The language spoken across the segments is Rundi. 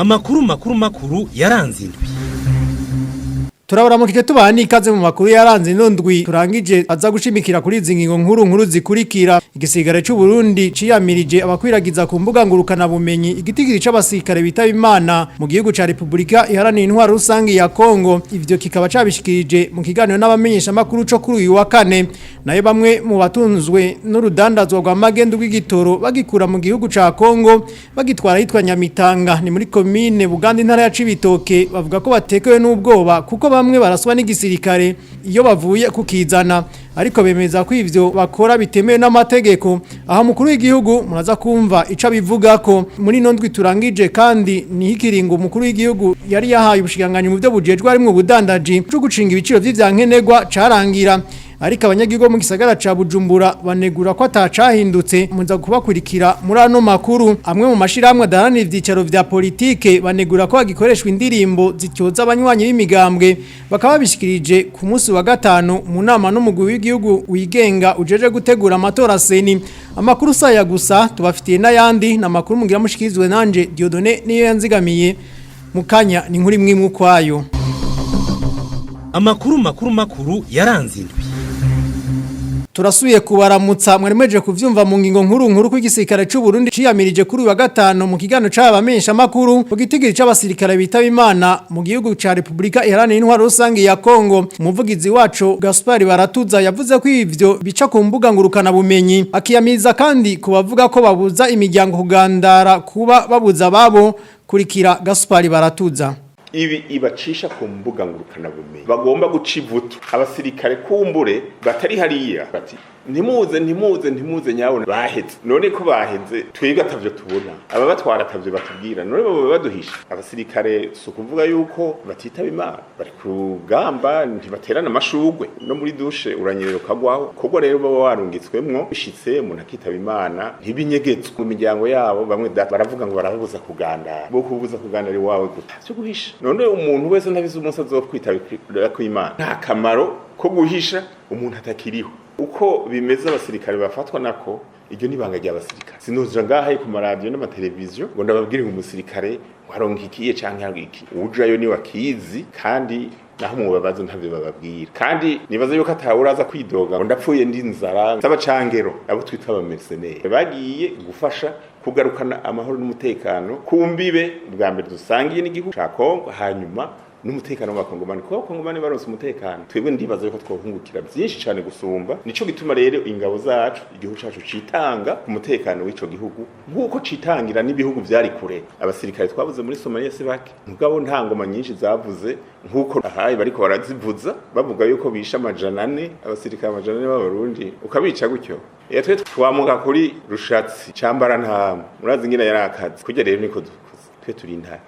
Amakuru makuru makuru yaranze indwi. Turabaramukije, tubaha n'ikaze mu makuru yaranze ino ndwi turangije, aza gushimikira kuri izi ngingo nkuru nkuru zikurikira: igisirikare c'u Burundi ciyamirije abakwiragiza ku mbuga ngurukana bumenyi igitigiri c'abasirikare bitaba Imana mu gihugu ca Republika Iharanira Intwaro Rusangi ya Kongo. Ivyo kikaba cabishikirije mu kiganiro n'abamenyesha makuru co kuri uyu wa kane. Nayo bamwe mu batunzwe n'urudandazwa rwa magendu rw'igitoro bagikura mu gihugu ca Kongo bagitwara hitwa Nyamitanga, ni muri komine Buganda, intara ya Cibitoke, bavuga ko batekewe n'ubwoba kuko bamwe baraswa n'igisirikare iyo bavuye kukizana, ariko bemeza ko ivyo bakora bitemewe n'amategeko. Aho mukuru w'igihugu muraza kumva ico abivugako. Muri ino ndwi turangije kandi ni ikiringo umukuru w'igihugu yari yahaye ubushikiranganji mu byo bujejwe harimwo ubudandaji co gucinga ibiciro vy'ivyankenerwa carangira, ariko abanyagihugu bo mu gisagara ca Bujumbura banegura ko atacahindutse. Muza kubakurikira muri ano makuru. Amwe mu mashirahamwe adaharanira ivyicaro vya politike banegura ko hagikoreshwa indirimbo zityoza abanywanyi b'imigambwe, bakaba babishikirije ku munsi wa gatanu mu nama n'umugwi w'igihugu wigenga ujeje gutegura amatora, CENI. Amakuru saya gusa, tubafitiye n'ayandi. Na makuru mugira mushikirizwe nanje Dieudonné niyo yanzigamiye. Mukanya ni nkuri mwimwe ukwayo. Amakuru makuru makuru yaranze indwi. Turasubiye kubaramutsa. Mwari mweje kuvyumva mu ngingo nkuru nkuru ko igisirikare c'u Burundi ciyamirije kuri uyu wa gatanu mu kiganiro c'abamenyesha makuru mu gitigiri c'abasirikare bitaba Imana mu gihugu ca Republika Iharanira Intwaro Rusangi ya Kongo. Umuvugizi waco Gaspard Baratuza yavuze ko ivyo bica ku mbuga ngurukana bumenyi, akiyamiriza kandi kubavuga ko babuza imiryango kugandara kuba babuza ababo. Kurikira Gaspard Baratuza. Ibi ibacisha ku mbuga ngurukanabumenyi bagomba guca ivutu abasirikare kumbure batari hariya, bati: "Ntimuze, ntimuze, ntimuze nyabona baheze." None ko baheze, twebwe atavyo tubona, aba batwara atavyo batubwira, none baba baduhisha? Abasirikare si ukuvuga yuko batitaba Imana, bari ku rugamba, ntibaterana amashugwe, no muri douche uranyerera ukagwaho. Kogwa rero baba warungitswemwo, bishitse umuntu akitaba Imana, ntibinyegetswe mu miryango yabo. Bamwe baravuga ngo barabuza kugandara. Bo kubuza kugandara iwawe gute vyo guhisha? None umuntu wese ntabizi umunsi azokwitaba kw'Imana. Nta kamaro ko guhisha umuntu atakiriho. Uko bimeze, abasirikare bafatwa nako, iryo ni ibanga ry'abasirikare. Sinoja ngaha ku maradiyo n'amateleviziyo ngo ndababwire ngo umusirikare ngo aronka ikiye canke aronka iki. Ujayo ni wakizi, kandi naho mubabaza ntavyo bababwira. Kandi nibaza yuko atawuraza kwidoga ngo ndapfuye ndi inzara. Z'abacangero, abo twita aba mercenaires, bagiye gufasha kugarukana amahoro n'umutekano ku mbibe bwa mbere dusangiye n'igihugu ca Kongo, hanyuma n'umutekano w'abakongomani, kuko abakongomani baronse umutekano, twebwe ndibaza yuko twohungukira byinshi cyane gusumba. Nico gituma rero ingabo zacu, igihugu cacu citanga ku mutekano w'ico gihugu nk'uko citangira n'ibihugu vyari kure. Abasirikare twabuze muri Somalia si bake, mugabo nta ngoma nyinshi zavuze nk'uko ahaye bariko barazivuza, bavuga yuko bishe 400, abasirikare 400 b'Abarundi. Ukabica gutyo? Iyo twe twamuka kuri Rushatsi cambara ntama, murazi ngina yarakaze kurya. Rero niko dukoze, twe turi intare.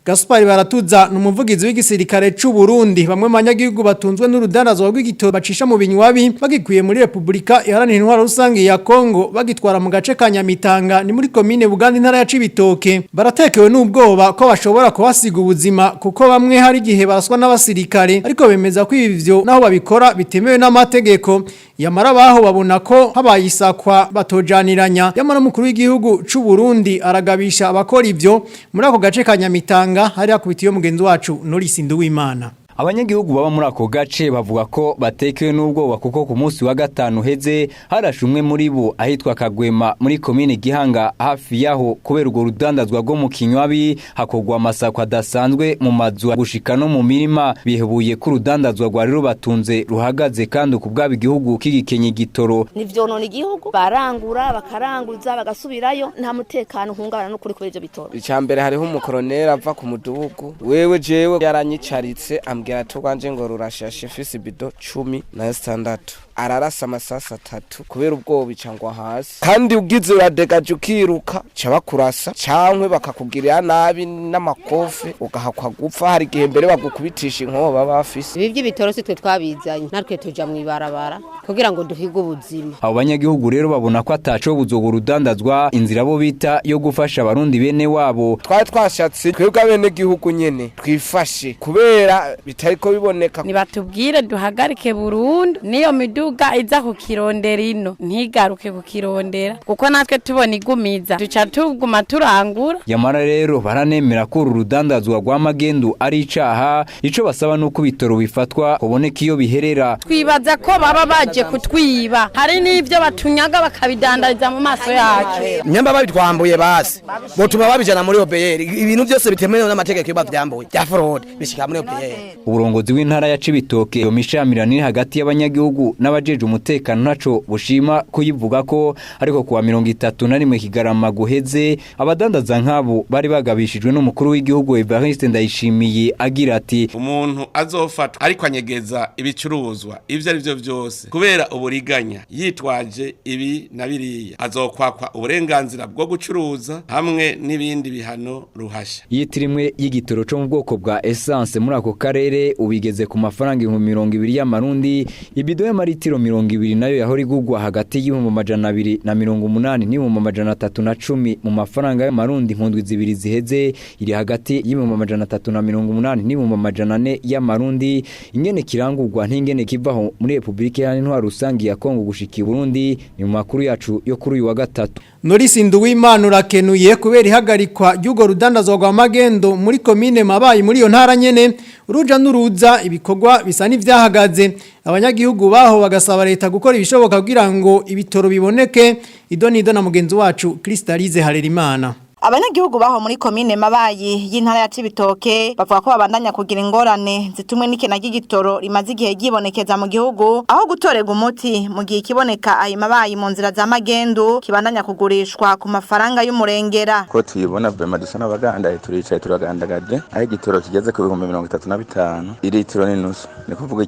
Gaspard Baratuza ni umuvugizi w'igisirikare c'u Burundi. Bamwe mu banyagihugu batunzwe n'urudandazwa rw'igitoro bacisha mu binywabi bagikuye muri Republika Iharanira Intwaro Rusangi ya Kongo bagitwara mu gace ka Nyamitanga, ni muri komine Buganda, intara ya Cibitoke, baratekewe n'ubwoba ko bashobora kuhasiga ubuzima, kuko bamwe hari igihe baraswa n'abasirikare, ariko bemeza ko ivyo naho babikora bitemewe n'amategeko. Yamara baho babona ko habaye isakwa batojaniranya. Yamara mukuru w'igihugu c'u Burundi aragabisha abakora ivyo. Muri ako gace ka Nyamitanga hari hakubitiye mugenzi wacu Norisi Nduwimana. Abanyagihugu baba muri ako gace bavuga ko batekewe n'ubwoba kuko ku munsi wa gatanu uheze harashe umwe muri bo ahitwa Kagwema muri komine Gihanga hafi yaho. Kubera urwo rudandazwa rwo mu kinywabi, hakorwa amasako adasanzwe mu mazu gushika no mu mirima. Bihebuye ko urudandazwa rwari rubatunze ruhagaze, kandi ku bwabo igihugu kigikenye igitoro. Nivyonona igihugu, barangura bakaranguza bagasubirayo, nta mutekano uhungabana n'ukuri kubera ivyo bitoro. Icambere, hariho umukoroneri ava ku mudugudu wewe, jewe yaranyicaritse, ambwira ati urwanje ngo rurashashe, mfise ibido 16, ararasa amasasi atatu. Kubera ubwoba ica ngwa hasi, kandi ugize uradegaje ukiruka, ca bakurasa cankwe bakakugirira nabi n'amakofe, ugahakwa gupfa. Hari igihe mbere bagukubitisha inkoho baba bafise. Ibi by'ibitoro si twe twabizanye, natwe tuja mw'ibarabara kugira ngo duhige ubuzima. Abo banyagihugu rero babona ko ataco buzogo rudandazwa, inzira bo bita yo gufasha Abarundi bene wabo. Twari twashatse twebwe abenegihugu nyene twifashe, kubera bitariko biboneka. Nibatubwire duhagarike burundu n'iyo miduga. imiduga iza kukirondera ino ntigaruke kukirondera, kuko natwe tubona igumiza duca tuguma turangura. Yamara rero baranemera ko uru rudandazwa rwa magendu ari icaha. Ico basaba nuko ibitoro bifatwa kuboneka iyo biherera. Twibaza ko baba baje kutwiba, hari n'ivyo batunyaga bakabidandariza mu maso yacu. Nyamba babitwambuye basi botuma babijana muri OBR, ibintu byose bitemewe n'amategeko iyo bavyambuye bya fraud bishika muri OBR. Uburongozi w'intara ya Cibitoke iyo mishamirano iri hagati y'abanyagihugu n'abajeje umutekano ntaco bushima kuyivuga ko, ariko kuwa 31 Kigarama guheze abadandaza nk'abo bari bagabishijwe n'umukuru w'igihugu Evariste Ndayishimiye agira ati: umuntu azofatwa ariko anyegeza ibicuruzwa ivyo ari byo byose kubera uburiganya yitwaje ibi na biriya azokwakwa uburenganzira bwo gucuruza hamwe n'ibindi bihano ruhasha. Yitirimwe y'igitoro cyo mu bwoko bwa essence muri ako karere ubigeze ku mafaranga 20,000 y'amarundi, ibido y'amaritiro 20 nayo yahora igugwa hagati y'280 n'310 mu mafaranga y'amarundi nkundwi zibiri ziheze iri hagati y'380 n'400 y'amarundi. Ingene kirangurwa n'ingene kivaho muri Republika Iharanira Intwaro Rusangi ya Kongo gushika i Burundi ni mu makuru yacu yo kuri uyu wa gatatu. Norisi Nduwimana urakenuye. Kubera ihagarikwa ry'ugo rudandazwa rwa magendo muri komine Mabayi muri iyo ntara nyene, uruja n'uruza ibikorwa bisa n'ivyahagaze. Abanyagihugu baho bagasaba leta gukora ibishoboka kugira ngo ibitoro biboneke. Idonido na mugenzi wacu Kristalize Harerimana. Abanyagihugu baho muri komine Mabayi y'intara ya Cibitoke bavuga ko babandanya kugira ingorane zitumwe n'ikena ry'igitoro rimaze igihe ryibonekeza mu gihugu, aho gutorerwa umuti mu gihe ikiboneka ayo Mabayi mu nzira za magendu kibandanya kugurishwa ku mafaranga y'umurengera. Ko tuyibona vraiment dusa n'abagandaye, turicaye turagandagaje aho igitoro kigeze ku 35,000 iritiro n'inusu, ni kuvuga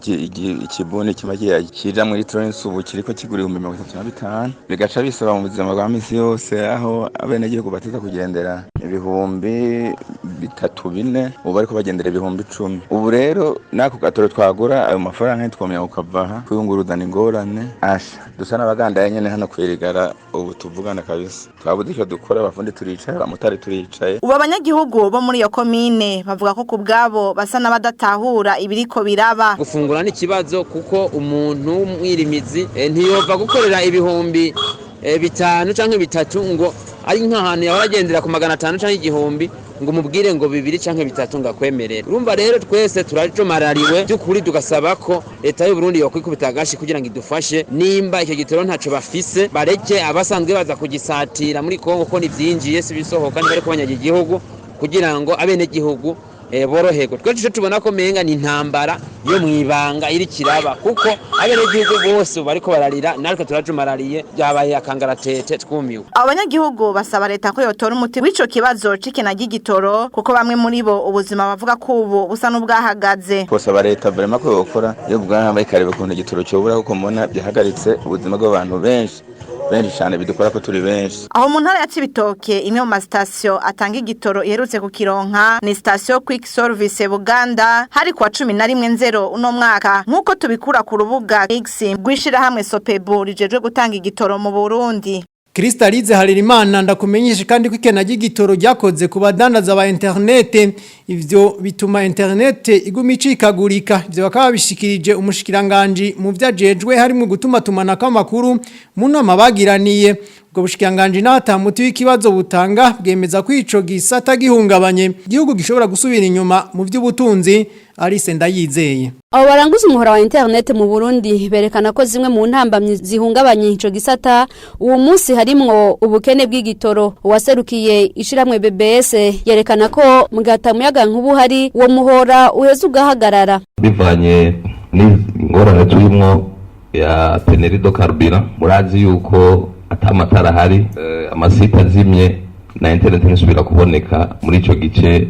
ikibuni kiba kija mu litiro n'inusu ubu kiriko kigura 35,000, bigaca bisaba mu buzima bwa misi yose aho abenegihugu bateza kugenda 3,000-4,000 ubu bariko bagendera 10,000. Ubu rero nako gatoro twagura ayo mafaranga ntitwomenya kukavaha kuyunguruzana ingorane asha dusa n'abagandaye nyene hano kwirigara ubu tuvugana kabisa twabuze icyo dukora, abafundi turicaye, abamotari turicaye. Ubu abanyagihugu bo muri iyo komine bavuga ko kubwabo basa n'abadatahura ibiriko biraba. Gufungura n'ikibazo kuko umuntu w'umwirimizi ntiyova gukorera 5,000 canke 3 ngo ari nk'ahantu yahora agendera ku 500 canke 1,000 ngo umubwire ngo 2 canke 3 ngakwemerera. Urumva rero twese turajomarariwe by'ukuri, tugasaba ko leta y'u Burundi yokwikubita agashi kugira ngo idufashe. Nimba icyo gitoro ntaco bafise bareke abasanzwe baza kugisatira muri Kongo ko nivyinjiye si bisohoka niba ariko banyaga igihugu kugira ngo abene gihugu boroherwe. Twese tubona ko menga ni intambara yo mwibanga iri kiraba kuko abenegihugu bose bariko bararira natwe turajumarariye, byabaye akangaratete twumiwe. Abanyagihugu basaba leta ko yotora umuti w'ico kibazo c'ikena ry'igitoro kuko bamwe muri bo ubuzima bavuga ko ubu busa n'ubwahagaze. Twosaba leta vraiment ko yokora yo bwahamba ikareba ukuntu igitoro cobura kuko mbona byahagaritse ubuzima bw'abantu benshi benshi cyane bidukora ko turi benshi. Aho mu ntara ya Cibitoke imwe mu masitasiyo atanga igitoro iherutse kukironka ni sitasiyo Quick Service Buganda hari kuwa 11/0 uno mwaka, nkuko tubikura ku rubuga X rw'ishirahamwe Sopebu rijejwe gutanga igitoro mu Burundi. Kristalize Harerimana ndakumenyesha kandi ko ikena ry'igitoro ryakoze ku badandaza ba internet, ivyo bituma internet iguma icikagurika. Ivyo bakaba bishikirije umushikiranganje mu vyajejwe harimo gutuma tumana kw'amakuru mu nama bagiraniye. Ubwo bushikiranganje n'atamuti w'ikibazo butanga bwemeza ko ico gisata gihungabanye igihugu gishobora gusubira inyuma mu vy'ubutunzi. Alice Ndayizeye. Abo baranguza umuhora wa internet mu Burundi berekana ko zimwe mu ntambamyi zihungabanye ico gisata uwo munsi harimwo ubukene bw'igitoro. Uwaserukiye ishiramwe BBS yerekana ko mugata muyaga nkubu hari uwo muhora uheze ugahagarara. Bivanye n'ingorane turimwo ya pénurie de carburant, murazi yuko atamatara ahari, amasite azimye na internet ntisubira kuboneka muri ico gice,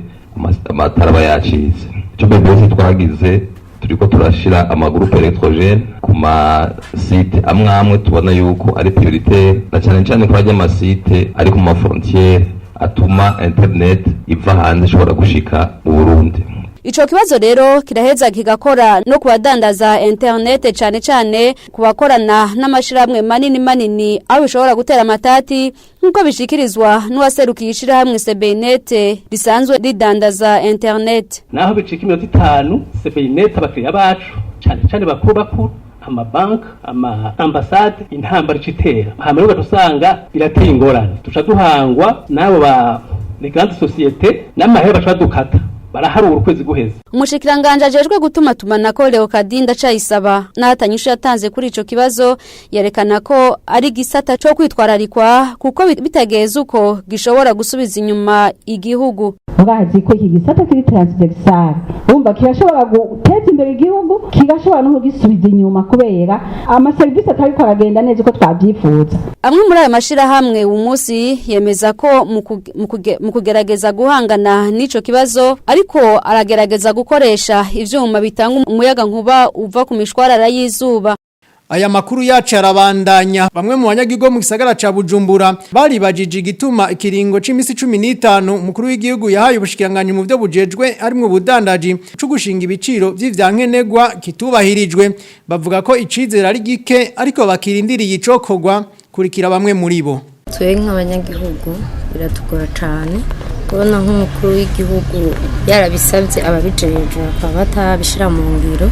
amatara aba yacitse. Ico BBS twagize, turiko turashira ama groupes électrogènes ku ma sites amwe amwe tubona yuko ari prioritaire, na cane cane ko harya ama sites ari ku ma frontières atuma internet iva hanze ishobora gushika mu Burundi. Ico kibazo rero kiraheza kigakora no kubadandaza internet, cane cane kubakorana n'amashirahamwe manini manini aho bishobora gutera amatati, nk'uko bishikirizwa n'uwaserukiye ishirahamwe Sebenet risanzwe ridandaza internet. Naho bicika iminota 5, Sebenet abakiriya bacu cane cane bakuru bakuru Amabanki, ama ambasade, intambara icitera hama rero usanga birateye ingorane, tuca duhangwa n'abo ba les grandes sociétés n'amahera baca dukata, baraharura ukwezi guheze. Umushikiranganje ajejwe gutuma tumanako Leokadi Ndacayisaba n'atanyishu yatanze kuri ico kibazo, yerekana ko ari gisata co kwitwararikwa kuko bitageze uko gishobora gusubiza inyuma igihugu. Murazi ko iki gisata kiri transversal, urumva kirashobora guteza imbere igihugu, kigashobora no kugisubiza inyuma kubera amaserivisi atariko aragenda neza uko twavyifuza. Amwe muri ayo mashirahamwe uyu munsi yemeza ko mu kugerageza guhangana n'ico kibazo ariko aragerageza gukoresha ivyuma bitanga umuyaga nkuba uva ku mishwarara y'izuba. Aya makuru yacu arabandanya. Bamwe mu banyagihugu mu gisagara ca Bujumbura baribajije igituma ikiringo c'imisi 15 umukuru w'igihugu yahaye ubushikiranganje mu byo bujejwe harimwo ubudandaji co gushinga ibiciro vy'ivyankenegwa kitubahirijwe. Bavuga ko icizere ari gike, ariko bakirindiriye icokorwa. Kurikira bamwe muri bo. Twe nk'abanyagihugu biratugora cyane kubona nk'umukuru w'igihugu yarabisabye, ababijejwe bakaba batabishyira mu ngiro.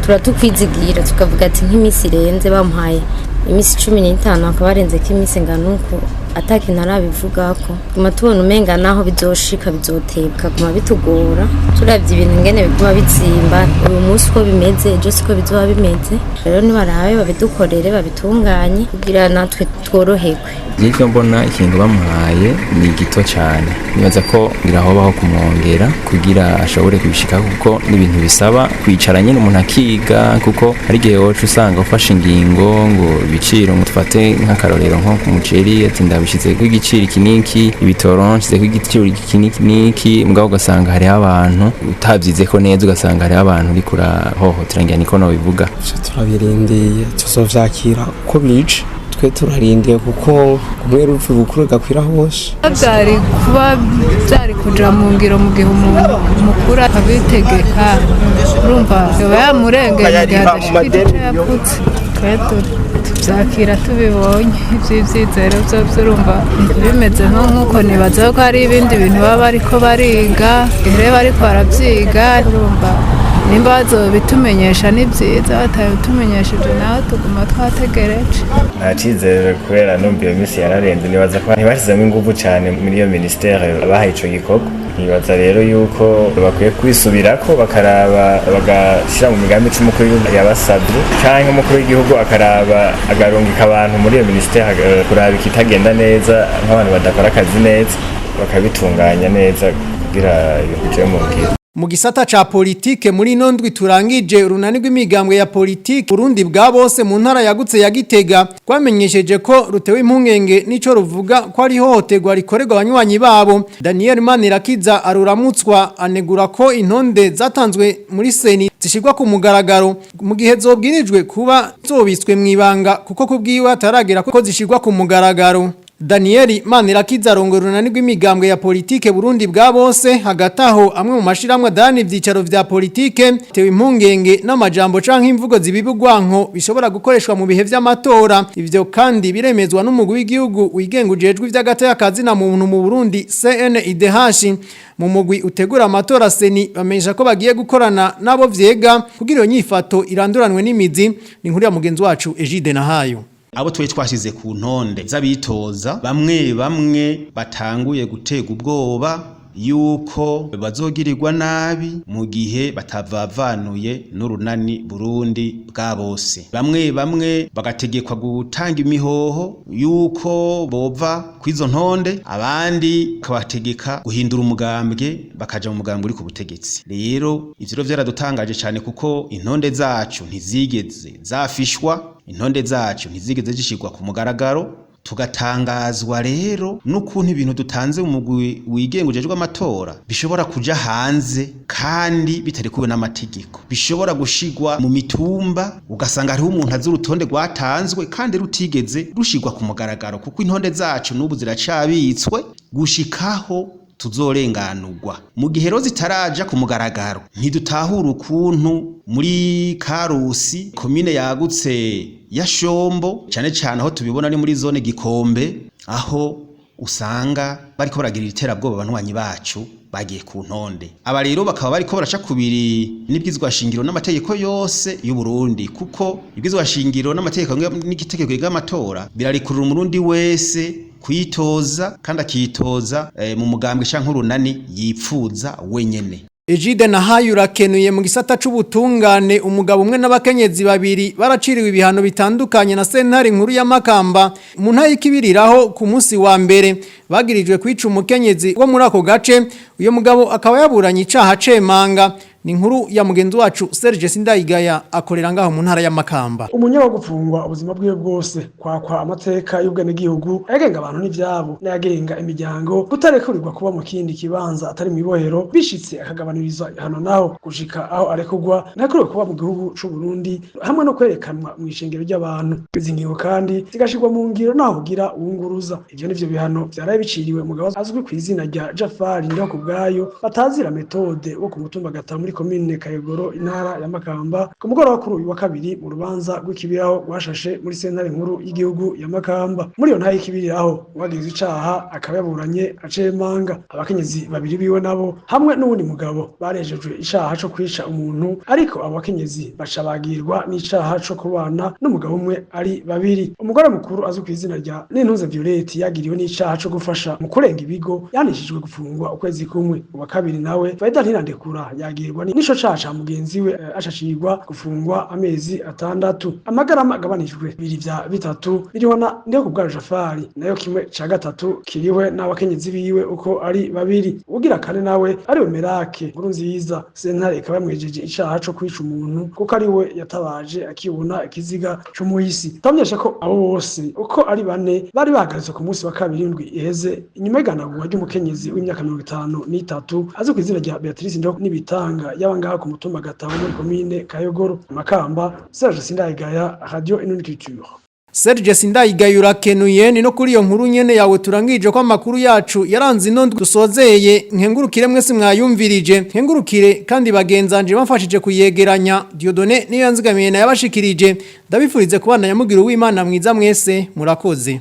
Turatukwizigira tukavuga ati nk'iminsi irenze, bamuhaye iminsi 15, hakaba harenze ko iminsi ingana uku atakintu arabivugako, tuguma tubona umenga naho bizoshika bizotebwa, guma bitugora. Turavye ibintu ingene biguma bizimba uyu munsi, uko bimeze ejo siko bizoba bimeze. Rero nibarabe babidukorere, babitunganye kugira natwe tworoherwe. Nibyo, mbona ikintu bamuhaye ni gito cyane. Nibaza ko ngira hobaho kumwongera kugira ashobore kubishika, kuko n'ibintu bisaba kwicara nyine umuntu akiga, kuko hari igihe woca usanga ufashe ingingo ngo ibiciro, ngo dufate nk'akarorero nko ku muceri, ati ndabishyize ku igiciro iki n'iki, ibitoro nshyize ku igiciro iki n'iki n'iki, mugabo ugasanga hariho abantu utabyizeko neza, ugasanga hariho abantu uriko urahohotera, ngira niko nobivuga. Turabirindiye, tuzovyakira uko bije. Twe turarindiye kuko kumwe rupfu bukuru gakwira hose. Byari kuba byari kuja mu ngiro mu gihe umuntu mukuru abitegeka, urumva yoba yamurengeye mu gihe adashikira ico yapfutse. Twe tuvyakira tubibonye. Ivy'ivyizero vyo urumva bimeze nko nk'uko nibaza ko hari ibindi bintu baba bariko bariga, rero bariko baravyiga, urumva nimba bazobitumenyesha ni byiza, batabitumenyesheje nawe tuguma twategereje. Nta cyizere kubera numva iyo minsi yararenze. Nibaza ko ntibashyizemo ingufu cyane muri iyo minisiteri bahaye ico gikorwa. Nibaza rero yuko bakwiye kwisubirako, bakaraba bagashyira mu migambi ico umukuru w'igihugu yabasabye, canke umukuru w'igihugu akaraba agarungika abantu muri iyo minisiteri kuraba ikitagenda neza, nk'abantu badakora akazi neza, bakabitunganya neza kugira ibintu bije mu ngiro. Mu gisata ca politike, muri ino ndwi turangije, urunani rw'imigambwe ya politike Burundi bwa bose mu ntara yagutse ya Gitega twamenyesheje ko rutewe impungenge n'ico ruvuga ko ari hohoterwa rikorerwa abanywanyi babo. Daniel Manirakiza aruramutswa anegura ko intonde zatanzwe muri CENI zishirwa ku mugaragaro mu gihe zobwirijwe kuba zobitswe mu ibanga, kuko kubwiwe ataragera ko zishirwa ku mugaragaro. Danieli Manirakiza arongora urunani rw'imigambwe ya politike Burundi bwa bose. Hagati aho, amwe mu mashiramwe adani ivyicaro vya politike tewe impungenge n'amajambo canke imvugo zibibugwanko bishobora gukoreshwa mu bihe vy'amatora. Ivyo kandi biremezwa n'umugwi w'igihugu wigenga ujejwe ivy'agateka na muntu mu Burundi, CNIDH. Mu mugwi utegura amatora CENI bamenyesha ko bagiye gukorana nabo vyega kugira iyo nyifato iranduranwe n'imizi. Ni inkuru ya mugenzi wacu Egide Nahayo. Abo twe twashize ku ntonde z'abitoza, bamwe bamwe batanguye gutega ubwoba yuko bazogirirwa nabi mu gihe batavavanuye n'urunani Burundi bwa bose. Bamwe bamwe bagategekwa gutanga imihoho yuko bova kw'izo ntonde, abandi kabategeka guhindura umugambwe bakaja mu mugambwe uri ku butegetsi. Rero ivyo rero vyaradutangaje cyane, kuko intonde zacu ntizigeze zafishwa, intonde zacu ntizigeze zishirwa ku mugaragaro. Tugatangazwa rero n'ukuntu ibintu dutanze mu mugwi wigenga ujejwe amatora bishobora kuja hanze kandi bitarekuwe n'amategeko, bishobora gushigwa mu mitumba, ugasanga hariho umuntu azi urutonde rwatanzwe kandi rutigeze rushigwa ku mugaragaro, kuko intonde zacu n'ubu ziracabitswe gushikaho tuzorenganurwa. Mu gihe rero zitaraja ku mugaragaro, ntidutahura ukuntu muri Karusi, komine yagutse ya Shombo, cyane cyane aho tubibona ni muri zone Gikombe, aho usanga bariko baragirira iterabwoba abanywanyi bacu. Bagiye ku ntonde. Aba rero bakaba bariko baraca kubiri n'ibwizwa shingiro n'amategeko yose y'u Burundi, kuko ibwizwa shingiro n'amategeko n'igitegeko y'amatora birarikurura umurundi wese kwitoza, kandi akitoza mu mugambwe canke urunani yipfuza wenyene. Ejide Nahayo, urakenuye. Mu gisata c'ubutungane, umugabo umwe n'abakenyezi babiri baraciriwe ibihano bitandukanye na sentare nkuru ya Makamba mu ntara y'Ikibiriraho ku munsi wa mbere. Bagirijwe kwica umukenyezi wo muri ako gace. Uyo mugabo akaba yaburanye icaha cemanga. Ni inkuru ya mugenzi wacu Serge Sindayigaya, akorera ngaho mu ntara ya Makamba. Umunya wo gupfungwa ubuzima bwiwe bwose, kwakwa amateka y'ubwenegihugu agenga abantu n'ivyabo n'ayagenga imiryango, kutarekurirwa kuba mu kindi kibanza atari mu ibohero, bishitse akagabanyirizwa ihano naho gushika aho arekurwa ntarekuriwe kuba mu gihugu c'u Burundi, hamwe no kwerekanwa mu ishengero ry'abantu. Izi ngingo kandi zigashirwa mu ngiro naho kugira uwunguruza. Ivyo nivyo bihano vyaraye biciriwe umugabo azwi ku izina rya Jafari Ndihokubwayo batazira Metode, wo ku mutumba Gatabo, muri komine Kayogoro, intara ya Makamba, ku mugoroba kuri uyu wa kabiri, mu rubanza rw'Ikibiraho rwashashe muri sentare nkuru y'igihugu ya Makamba. Muri iyo ntara y'Ikibiriraho, uwagirizwa icaha akaba yaburanye acemanga. Abakenyezi babiri biwe nabo hamwe n'uwundi mugabo barejejwe icaha co kwica umuntu, ariko abo bakenyezi baca bagirwa n'icaha co kubana n'umugabo umwe ari babiri. Umugore mukuru azwi ku izina rya Nintuze Violette yagiriwe n'icaha co gufasha mu kurenga ibigo, yanishijwe gufungwa ukwezi kumwe. Uwa kabiri nawe, Faida Ntirandekura, yagirwa n'ico caha ca mugenzi we, ashashirwa gufungwa amezi 6. Amagarama agabanijwe bibiri vya bitatu biriho na Ndihokubwayo Jafari, nayo kimwe ca gatatu kiriwe n'abakenyezi biwe uko ari babiri. Ugira kane nawe ariwe Merake Nkuru Nziza, sentare ikaba yamwejeje icaha co kwica umuntu kuko ari we yatabaje akibona ikiziga c'umuhisi. Tamenyesha ko abo bose uko ari bane bari bahagaritswe ku munsi wa kabiri indwi iheze, inyuma y'iganagurwa ry'umukenyezi w'imyaka 53 azwi ku izina rya Beatrice Ndo Nibitanga, yaba ngaha ku mutumba Gatabo, muri komine Kayogoro. Makamba, Serge Sindayigaya, Radio Inundi Culture. Serge Sindayigaya, urakenuye. Ni no kuri iyo nkuru nyene yawe turangije ko amakuru yacu yaranze ino ndwi dusozeye. Nkengurukire mwese mwayumvirije, nkengurukire kandi bagenzanje bamfashije kuyegeranya. Dieudonné Niyo Yanzigamiye nayabashikirije. Ndabifurize kubana nyamugira uw'Imana mwiza mwese. Murakoze.